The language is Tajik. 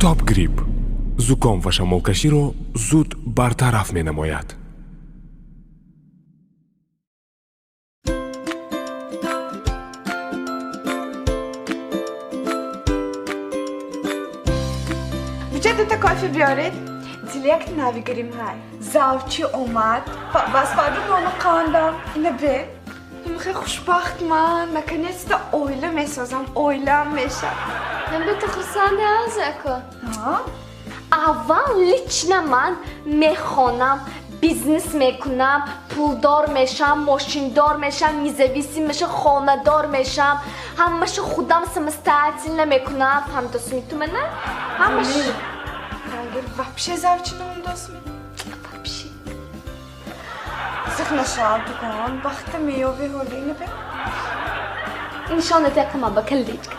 Топ Грипп зуком ва шамолкаширо зуд бартараф менамояд. Бича, дута кофе биёред. Дилек навигарим ҳай. Завчи омад. Бас фарду нону қандам. Ина бе. Хеле хушбахт ман. Наконец-то оила месозам. Оилам мешавад. Ман бе ту хурсанда азако. Ҳа? Аввал лично ман мехонам, бизнес мекунам, пулдор мешам, мошиндор мешам, независим мешам, хонадор мешам. Ҳамашу худам самостоятельно мекунам. Фаҳмидосми ту мана? Ҳамаш. Агар вообще завчи наомдосми? Вообще. Зиқ нашав, дукон. Бахта меёви ҳоли. Ина бе. Нишонат якама ба калдичка.